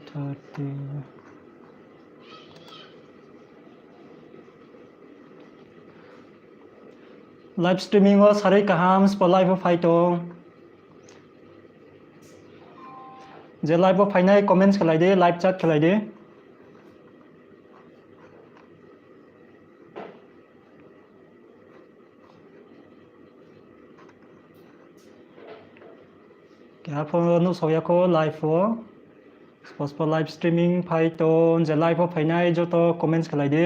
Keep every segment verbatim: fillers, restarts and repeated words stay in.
Thirty. Live streaming wo sarui kaham, spo live wo phai tong. Je live wo phainai comments khelai di, live chat khelai di. Keha pho nuhsao ya kho live wo. Spo spo live streaming phai tong, je live wo phainai joto comments khelai di.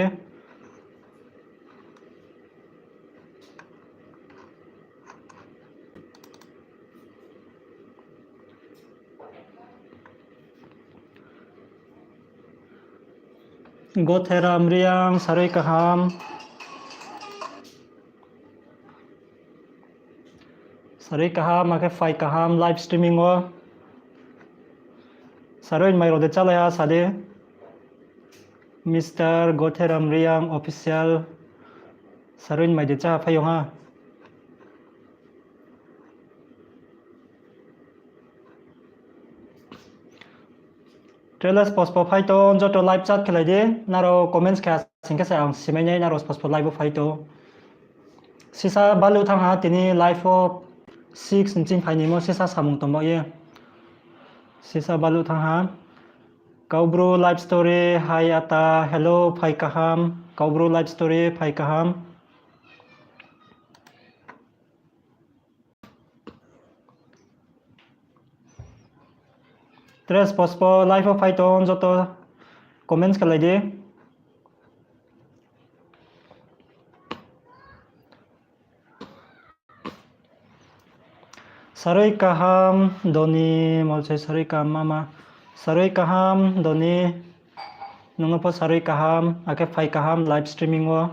Gotheram Reang, sarui kaham. Sarui kaham, akhe phai kaham live streaming wo. Sarui ni mai rao de chálai ha sa di. Mister Gotheram Reang official. Sarui ni mai de chá phai yong ha. Trailer spo spo phai tong, joto live chat khelai di, nrao comments khe sing khe se ang simai nai, nrao spo spo live wo phai tong. Sisa baluh thanng ha, tini live wo six ni ching phainaimo sisa samung tong baoh ye. Sisa baluh thanng ha. Kaubru live story, hi ata, hello, phai kaham. Kaubru live story, phai kaham. Tre spo spo live wo phai tong joto comments khelai di. Sarui kaham Doni, Molsoi sarui kaham mama. Sarui kaham Doni, nung no pho sarui kaham, akhe phai kaham live streaming wo.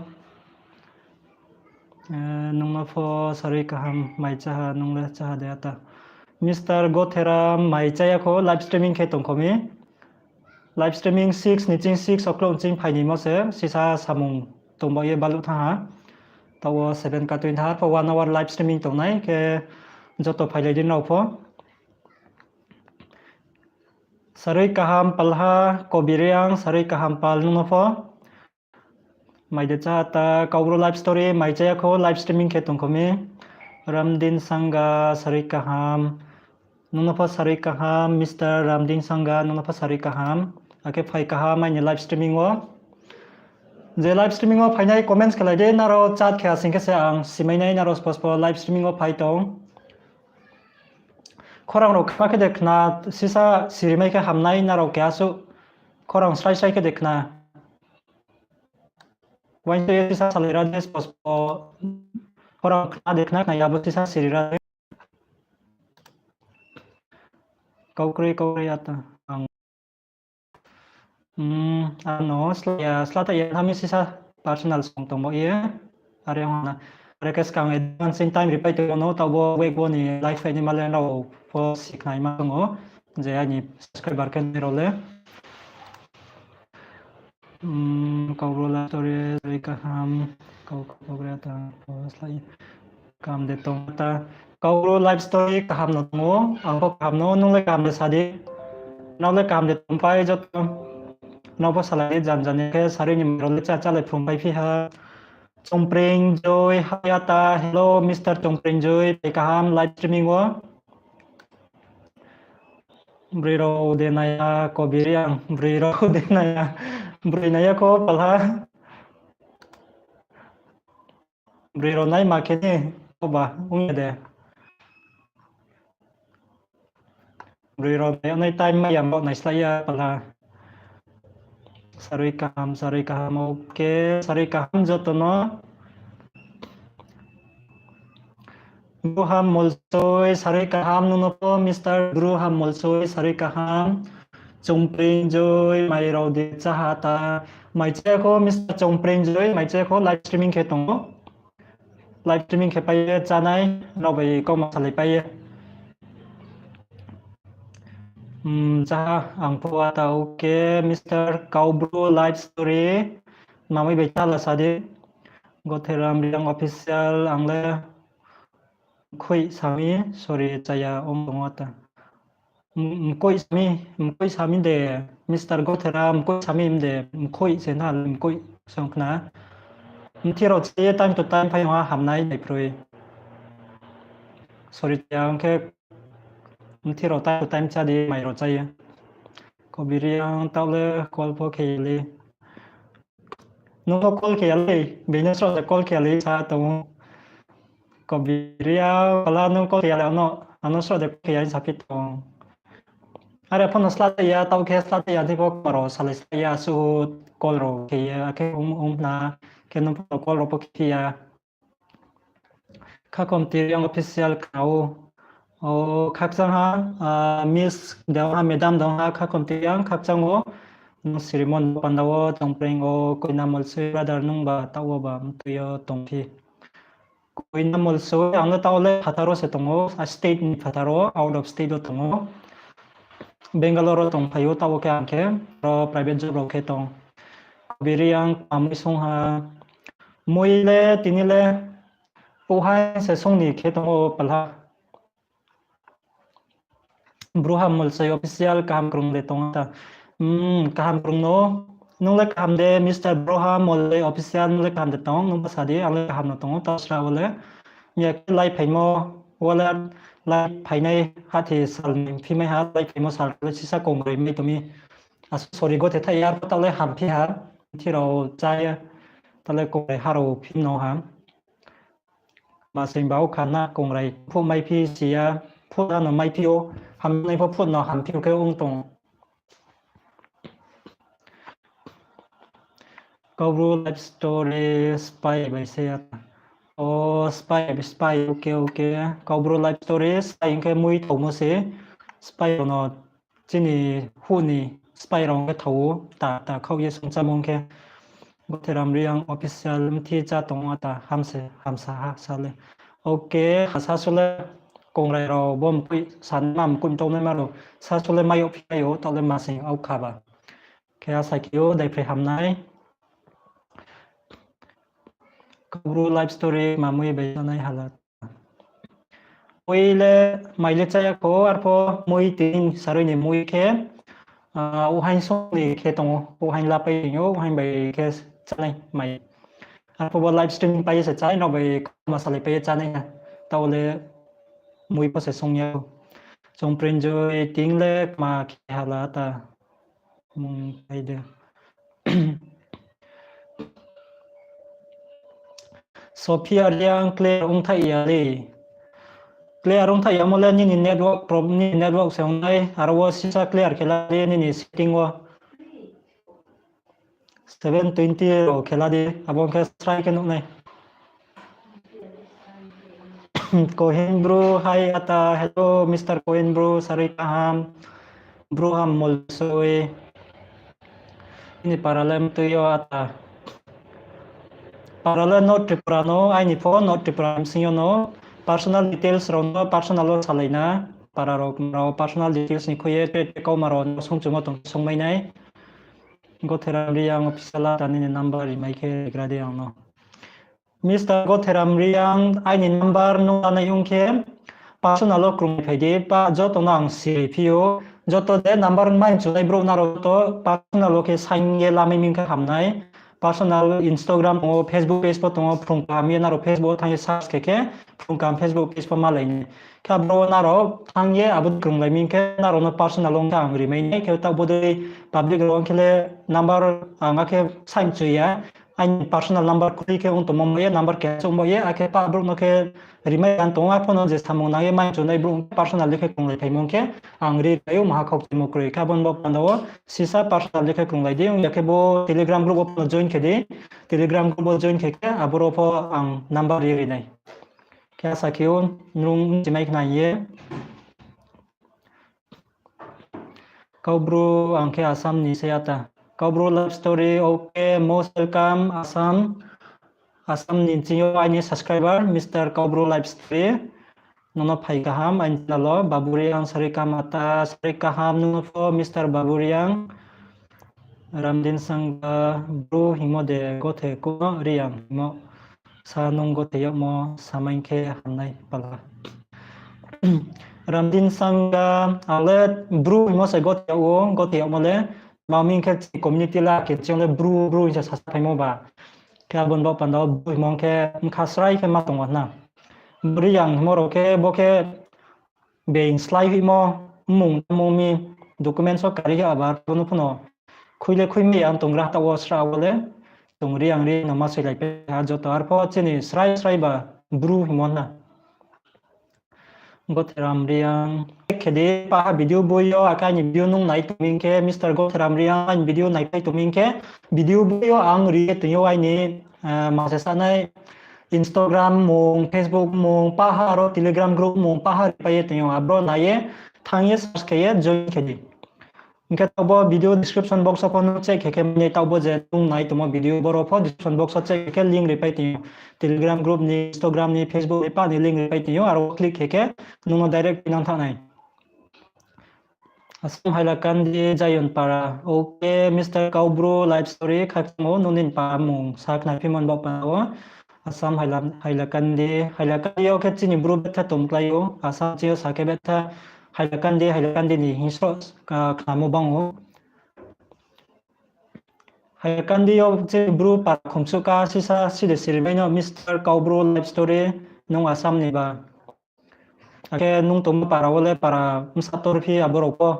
Eh, nung no pho sarui kaham, mai chá ha, nung le chá ha de ata. Mister Gotheram, mai chá ya kho, live streaming khe tongkho mi. Live streaming six ni ching six o'clock ni ching phainaimo se, sisa samung tong baoh ye baluh thanng ha. Taoh wo seven ka twenty har pho one hour live streaming tongnai khe joto phailai di nrao pho. Sarui kaham palha, Kobi Reang, sarui kaham pal nung no pho. Mai de chá ata, Kaubru live story, mai chá ya kho, live streaming khe tongkho mi. Ramdin Sangha, sarui kaham. Nung no pho sarui kaham, Mister Ramdin Sangha, nung no pho sarui kaham. Akhe phai kaham aini live streaming wo. Je live streaming wo phainai comments khelai di, nrao chat khe asing khe se ang simai nai, nrao spo spo live streaming wo phai tong. Khorang rao khna khe de khna, sisa sirimai khe hamnai, nrao keha suh khorang srai srai khe de khna. Uaingsa ye sisa salai ra de spo spo, khorang khna de khna khna ya bo sisa siri ra de. Kaukroi kaukroi ata ang. Hmm, ano sla ya, sla ta ya, tha mi sisa personal song tong baoh ye. Are ong na. Are khe skang advance in time reply tong no, taoh bo week bo ni live animal rao pho sikhnai ma tong ou. Je aini subscriber khe nai rao le. Hmm, Kaubru live story, sarui kaham, kau, kau, kau, kau, ta, pho slái. Kaham de tong ta. Kaubru live story kaham no tong ou, ang pho kaham no, nung le kaham de sa di. Nrao le kaham de tongpai joto. Nrao pho salai di, jan jan khe sarui ni mai rao le chá chálai phrungpai phi ha. Chongpring Joy, hi ata, hello, Mister Chongpring Joy, phai kaham live streaming wo. Broi rao de nai ya, Kobi Reang, broi rao de nai ya, broi nai ya kho palha. Broi rao naima khe ni, oba, ong ya de. Broi rao nai ya nai time mai ya, baoh naislái ya palha. Sarui kaham, sarui kaham, okay, sarui kaham joto no. Bruham Molsoi, sarui kaham, nung no pho, Mister Bruham Molsoi, sarui kaham. Chongpring Joy, mai rao de chá ha ta. Mai chá ya kho, Mister Chongpring Joy, mai chá ya kho, live streaming khe tong ou. Live streaming khe pai ye chánai, nrao bai kauma salai pai ye. Hmm, chá ha, ang pho ata, okay, Mister Kaubru live story. Mamai bai chá la sa di. Gotheram Reang official, ang le khui sa mi, sorry, chá ya ong tong ou ata. M-, mkoih sami, mkoih sami de, Mister Gothera, mkoih sami de, mkoih se na, mkoih se ong khna. Mthi rao se time to time phai ha hamnai daiproi. Sorry, ang khe mthi rao time to time chá di, mai rao chá ye. Kobiri ang taoh le call pho khe ya le. Nung no call khe ya le, bini sroh de call khe ya le sa tong. Kobiri ang pala nung call khe ya le ano, ano sroh de call khe ya sa phi tong. Are phone no sla ya, taoh khe sla ya, di pho kma rao salai sla ya, su call rao khe ya, akhe um, um na, khe nung pho call rao pho khe ya. Khakhom Tiriang official khna ou. O, khakchang ha, ah, Miss dong ha, Madam dong ha, Khakhom Tiriang khakchang ou. Nung Sirimon panda wo tongpreng ou, Koina Molsoi brother nung ba taoh wo ba mtui yo tongphi. Koina Molsoi, ang le taoh le phathar wo se tong ou, a state ni phathar wo, out of state wo tong ou. Bangalore wo tongphai ou, taoh wo khe ang khe, ro private job rao khe tong. Kobiri ang amui sung ha, mui le, tini le, ouhai se sung ni khe tong ou palha. Bruham Molsoi official kaham krung de tong ta. Hmm, kaham krung no. Nung le kaham de, Mister Bruham Molsoi official, nung le kaham de tong, nung ba sa di, ang le kaham no tong ou, ta sra wo le. Miya khe lai phaimo, wo le lai phainai hathi sal ni phimai ha, lai phaimo sal le sisa kongrai mai tong mi. Asuh sorry Gothe thaih ya, arpho taoh le hamphi ha, thi rao chá ya, taoh le kongrai ha rao phim no ha. Masing ba o khana kongrai phuh maiphi si ya, phuh no maiphi ou, hamnai pho phuh no hamphi ou khe ong tong. Kaubru life story spy bai se ya. O spy, spy, okay, okay. Kaubru life story spy hing khe mui thaomo se. Spy rao no chini huh ni spy rao khe thao ou, ta, ta khaoh ye sungchámo khe. Gotheram Reang official mthi chá tong ou ta, hamse, hamsa ha, sa le. Okay, ha sasu le kongrai rao bo mkoih sanma mkoih mtongnaima rao, sasu le mai yagphi mai ou, taoh le masing ou kha ba. Khe asa khe ou, daiphroi hamnai. Kaubru life story ma mui bai chánai hala. Mui le mai le chá ya kho, arpho mui tin sarui ni mui khe, ah, uhaing song ni khe tong ou, uhaing lapai tong ou, uhaing bai khe chánai mai. Arpho bo live stream pai ye se chánai, nrao bai ma salai pai ye chánai ha. Taoh le mui pho se song ya. Chung prinjoi tin le kma khe hala ta. Mung pai de. Sophia Reang clear ongthaih ya le. Clear ongthaih yamo le nini network problem, nini network se ong nai, aro wo sisa clear khe la di nini setting wo. Seven twenty rao khe la di, abo ong khe srai khe nuh nai. Kohin Bru, hi ata, hello, Mister Kohin Bru, sarui kaham, Bruham Molsoi. Ini para le mtui yo ata. Para le North Tripura no, aini pho North Tripura bsing yo no, personal details rao no personal wo salai na, para rao, rao personal details ni khui ye, tre tre kauma rao no sungchumo tong sungmai nai. Gotheram Reang official a ta nini number rimai khe rigra di ang no. Mister Gotheram Reang, aini number nung lanai ong khe, personal wo krungphai di, pa joto no ang siri phi ou, joto je number mai chunai brouh nrao joto personal wo khe saing ye lamai ming khe hamnai, personal Instagram tong ou, Facebook page pho tong ou, phrung kaham ye nrao Facebook wo thanng ye search khe khe, phrung kaham Facebook page pho malai nai. Khe abro nrao thanng ye abo krunglai ming khe nrao no personal ong khe ang rimai nai, khe taoh bodei public rao ong khe le number ang akhe saing chu ya, aini personal number kri khe ong tongmo mo ye, number keha se ong bo ye, akhe pa brouh no khe rimai ang tong ou, arpho no je samung nang ye mai chunai brouh personal le khe krunglai phaimo khe, ang ri pai ou, maha khaukchumo kroi khe, abo ni bo panda wo sisa personal le khe krunglai di, ong ya khe bo Telegram group wo pho no join khe di, Telegram group wo join khe khe, aboro pho ang number ri ri nai. Khe asa khe ou, nung chimai khna ye. Kaubru ang khe Assam ni se ata. Kaubru love story, okay, most welcome, Assam. Assam ni ching yo aini subscriber, Mister Kaubru live story. Nono phai kaham, aini channel wo, Babu Reang, sarui kaham ata, sarui kaham, nono pho, Mister Babu Reang. Ramdin Sangha, Bru hingmo de, Gothe kuno Reang hingmo. Sa nung Gothe yagmo, samai khe hamnai pala. Ramdin Sangha, ang le Bru hingmo se gothi yag ou, gothi yagmo le. Tma hing khe chini community le khe chini le Bru, Bru hing se sasa phaimo ba. Khe abo ni baoh panda wo Bru hingmo khe bkha srai khe ma tong ou na. Bo Reang hingmo rao khe, bo khe being slái hoihmo, mmung, mmung mi, documents wo kari khe aba, bo no phuno khui le khui mi ang tong gra taoh wo sra wo le, chung Reang Reang no ma soilai pai ha joto, arpho chini srai srai ba Bru hingmo na. Gotheram Reang. Khe di, paha video boi yo, akhe aini video nung nai tongming khe, Mister Gotheram Reang, aini video naipai tongming khe, video boi yo ang ri ye tong ou aini, eh, mase sanai Instagram mung, Facebook mung, paha aro Telegram group mung, paha ripai ye tong ou, abro nai ye, thanng ye search khe ye join khe di. Hing khe taoh bo video description box wo pho nung check khe khe mani taoh bo je nung nai tongmo video boro pho description box wo check khe khe link ripai tong ou. Telegram group ni, Instagram ni, Facebook ni pa ni link ripai tong ou, aro click khe khe nung no direct nang thanng nai. Assam Hailakandi, Zion Para. Okay, Mister Kaubru, life story khakchang ou, nung ni pa mung sa khna phimo ni baoh panda wo. Assam Haila-, Hailakandi, Hailakandi yo khe chini Bru betha tongklái ou, Assam chini yo sa khe betha Hailakandi, Hailakandi ni hing sroh, ah, khnamo bang ou. Hailakandi yo chini Bru para khumsuh ka sisa side siri bai no Mister Kaubru life story nung Assam ni ba. Akhe nung tongmo para wo le para bsa tor phi abo rao pho.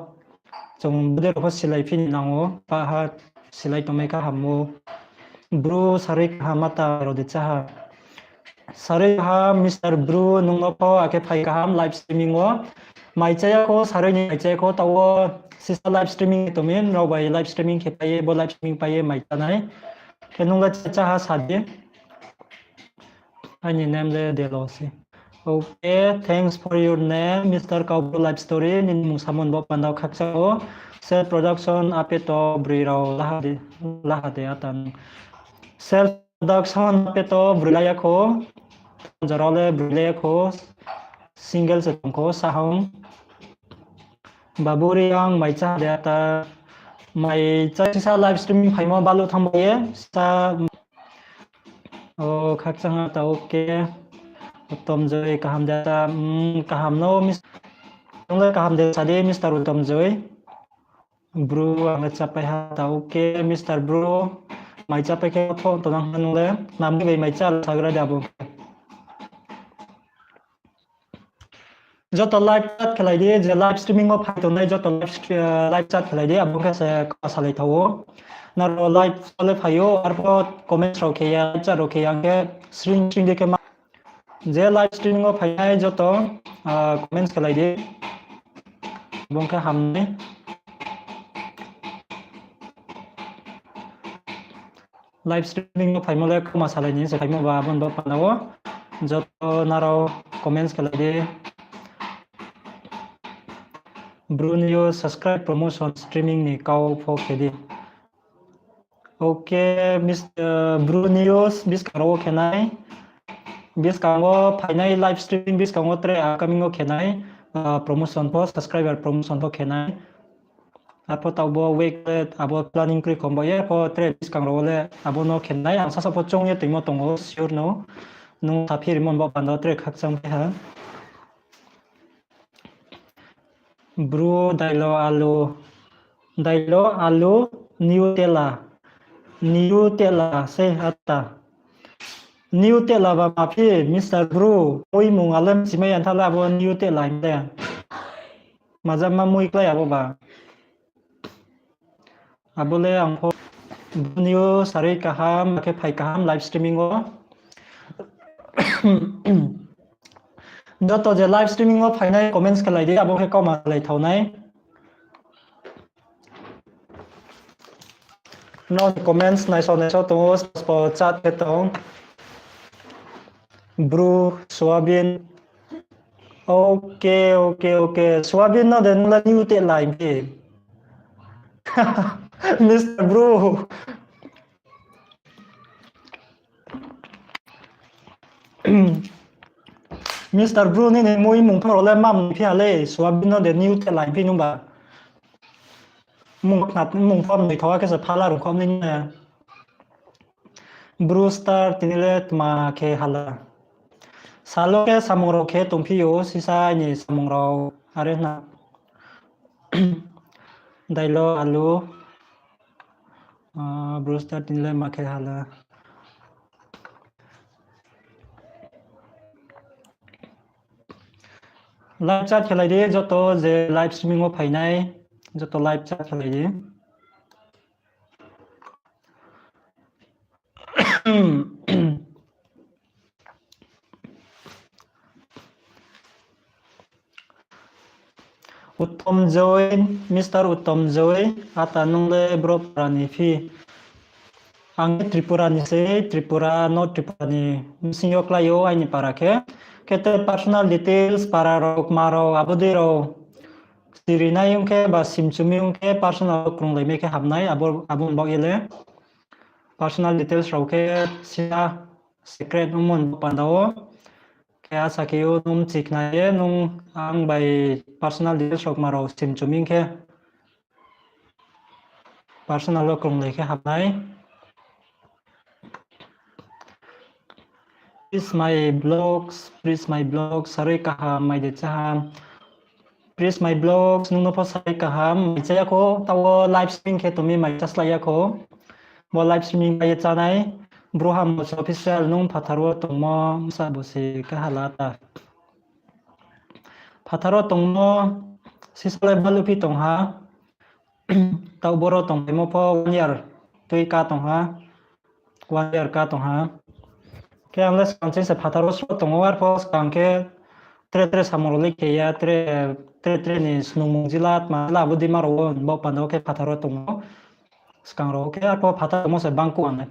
Chung bodei rao pho silai phi ni nang ou, paha silai tongmai kha ham ou. Bru sarui kaham mata rao de cha ha. Sarui kaham Mister Bru nung no pho akhe phai kaham live streaming wo. Mai chaya kho, sarui ni mai chaya kho, taoh wo sisa live streaming tongmi, nrao bai live streaming khe pai ye, bo live streaming pai ye mai chanai. Khe nung le cha ha sa di. Aini name le Delo se. Okay, thanks for your name, Mister Kaubru life story, nini mung samo ni baoh panda wo khakchang ou. Self production apeto broi rao laha de, laha de ata nung. Self production apeto broi la ya kho, jora le broi la ya kho, single se tong kho, sahong. Babu Reang mai cha de ata, mai cha sisa live streaming phaimo baluh thanng bai ye, sa, o, khakchang ata, okay. Utom Joi kaham de ata, mm, kaham no, mis-, nung le kaham de sa di, Mister Utom Joi. Bru, ang le chapai ha ta, okay, Mister Bru, mai chapai khe pho tonang ha nung le, nami bai mai cha sagra de abo. Joto live chat khelai di, je live streaming wo phai tongnai joto live stre-, eh, live chat khelai di, abo khe se kau salai tha ou. Nrao live wo le phai ou, arpho comments rao khe ya, chat rao khe ya, ang khe sring sring di khe ma. Je live streaming wo phainai joto, ah, comments khelai di. Abo khe hamnai. Live streaming wo phaimo le kauma salai ni se phaimo ba, abo ni baoh panda wo. Joto nrao comments khelai di. Bru ni yo subscribe promotion streaming ni kau pho khe di. Okay, Mister Bru News, buskang rao wo khenai. Buskang wo phainai live streaming, buskang wo tre upcoming wo khenai, ah, promotion pho, subscriber promotion pho khenai. Arpho taoh bo week le abo planning kroi khom bo ye, arpho tre buskang rao wo le abo no khenai. Ang sasa pho choung ye toimo tong ou, sure no. Nung saphi rimo ni baoh panda wo tre khakchang phi ha. Bru dailo alu, dailo alu, Nutella, Nutella se ata. Nutella ba ma phi, Mister Bru, muimung alem simai ya tha le abo Nutella hing le. Maja ma mui klái abo ba. Abo le ang pho Bru ni yo sarui kaham, akhe phai kaham live streaming wo. Joto je live streaming wo phainai comments khelai di, abo khe kauma lai thaonai. Nrao ni comments naisao naisao tong ou, spo chat khe tong. Bru, Soyabin. Okay, okay, okay. Soyabin no de nung le Nutella hing phi. Mister Bru. Mister Bru, nini muimung pho rao le ma mung phi ha le, Soyabin no de Nutella hing phi nung ba. Mung khna, mung pho mnoi thaoh khe se phala rung khom ni na. Bru Star, tini le tma khe hala. Salo khe samung rao khe tongphi ou, sisa ni samung rao. Are na. Dailo alu. Ah, Bruce ta tini le ma khe hala. Live chat khelai di, joto je live streaming wo phainai, joto live chat khelai di. Uttom Joy, Mister Uttom Joy, ata nung le bro para ni phi? Ang le Tripura ni se, Tripura, North Tripura ni bsing yo klái ou aini para khe. Khe te personal details, para rao, kma rao, abo dei rao siri nai ong khe ba simchumi ong khe personal wo krunglai mai khe hamnai, abo, abo ni baoh ye le. Personal details rao khe sisa secret ongmo ni panda wo. Khe asa khe ou nung chikna ye, nung ang bai personal details rao kma rao simchumi ong khe personal wo krunglai khe hamnai. Please my vlogs, please my vlogs, sarui kaham mai de chá ha. Please my vlogs, nung no pho sai kaham, mai chá ya kho, taoh wo live stream khe tong mi mai chá slái ya kho. Bo live streaming bai ye chánai, Bru Hamo Official, nung phathar wo tongmo, bsa bo se kaha la ta. Phathar wo tongmo, sisa le balu phi tong ha. Taoh boro tongpaimo pho one year tui ka tong ha. One year ka tong ha. Khe ang le skang ching se phathar wo sro tong ou, arpho skang khe tre tre samung rao le khe ya, tre, tre tre ni snungmung jila, tma jila, abo dei ma rao wo, bo panda wo khe phathar wo tong ou. Skang rao khe arpho phathar tongmo se bangkuh ang le.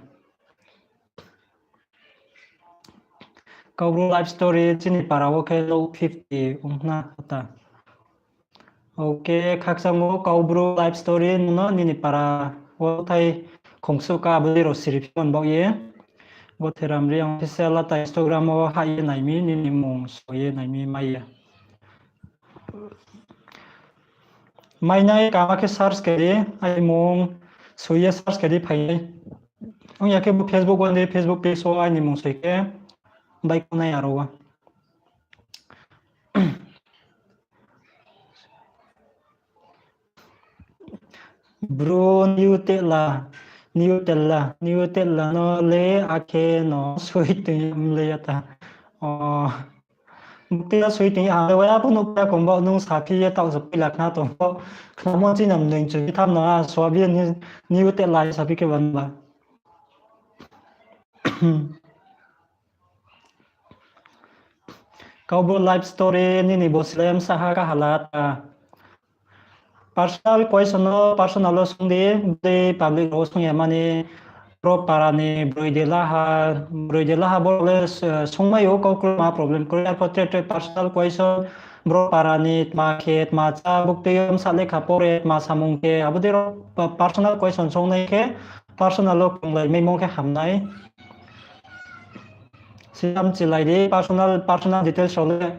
Kaubru life story, chini para wo khe nouh fifty ong na kha ta. Ok, khakchangmo Kaubru life story, nung no nini para wo thai khongsuh ka abo dei rao siri phimo ni baoh ye. Gotheram Reang Official ata Instagram wo hah ye nai mi, nini mung so ye nai mi mai ya. Mainai kama khe search khe di, aini mung soi ye search khe di phainai. Ong ya khe bo Facebook wo di, Facebook page wo aini mung soi khe baihkhouh nai aro wo. Bru New Tella, New Tella, New Tella no le akhe no soi tong ya mle ya ta. O, bukti no soi tong ya ha le, waya pho nuh ya kong bo nung saphi ye taoh se poila khna tong bo. Khnamo chinam nung chu tham no a, swabi ni, New Tella saphi khe ban ba. Kaubru life story nini bo slem saha kaha la ta. Personal question no personal wo sung di, bde public rao sung ya mani, bro para ni broi de laha, broi de laha boro le, eh, sungmai ou kau kroi ma problem kroi, arpho tre tre personal question, bro para ni tma khe, tma chá, bukti yo bsa lekha pore, tma samung khe, abo dei rao pa-, personal question sungnai khe, personal wo krunglai maimo khe hamnai. Sisa mchilai di, personal, personal details rao le,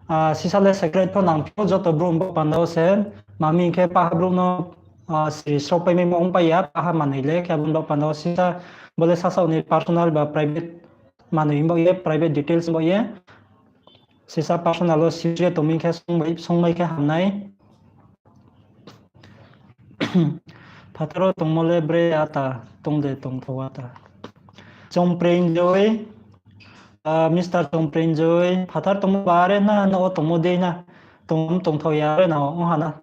ah, sisa le secret pho nangphi ou, joto brouh bo panda wo se, ma mi hing khe paha brouh no, ah, siri sropai maimo ongpai ya, paha manoi le, khe abo bo panda wo sisa, bo le sasaoh ni personal ba private manoi bo ye, private details bo ye. Sisa personal wo siri ye tong mi khe sungmai, sungmai khe hamnai. Phathar wo tongmo le bre ata, tong de tongthao ata. Chongprenjoy, ah, Mister Chongprenjoy, phathar tongmo ba are na, no wo tongmo dei na, tong, tongthao ya are na, ong ha na.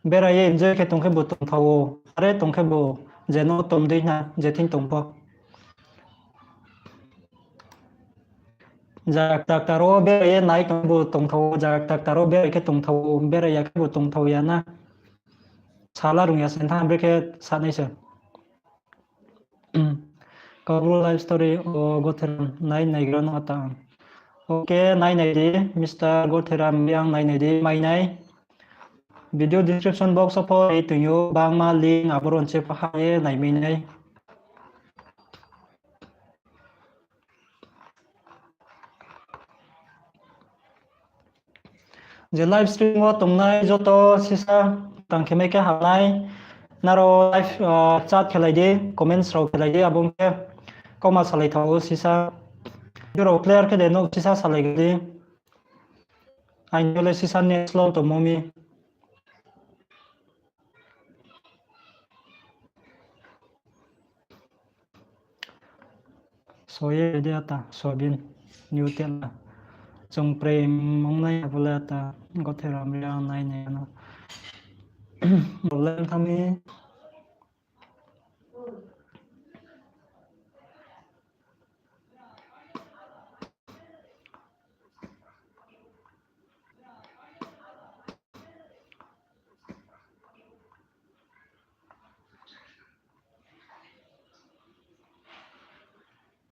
Bera ye enjoy khe tong khe bo tongthao ou, are tong khe bo je no tong dei na, je thing tong pho. Jaga kta kta rao bera ye nai tong bo tongthao ou, jaga kta kta rao bera khe tongthao ou, bera ya khe bo tongthao ya na. Sala rung ya se tha, bre khe sanai se. Kaubru life story, o Gotheram nai naigra no ata. Ok, nai nai di, Mister Gotheram Reang nai nai di, mai nai. Video description box wo pho ri tong ou, bangma link abo ronche pho ha ye nai mai nai. Je live stream wo tongnai joto sisa tang khe mai khe hamnai. Nrao live, ah, chat khelai di, comments rao khelai di, abo ong khe kauma salai thao sisa. Video rao clear khe de nouh sisa salai di. Ang yo le sisa net slow tongmo mi. So ye de ata, so bin, new tel la. Chung pray mong nai abo le ata, gothe ram ri ang nai nai ano. Problem tha mi.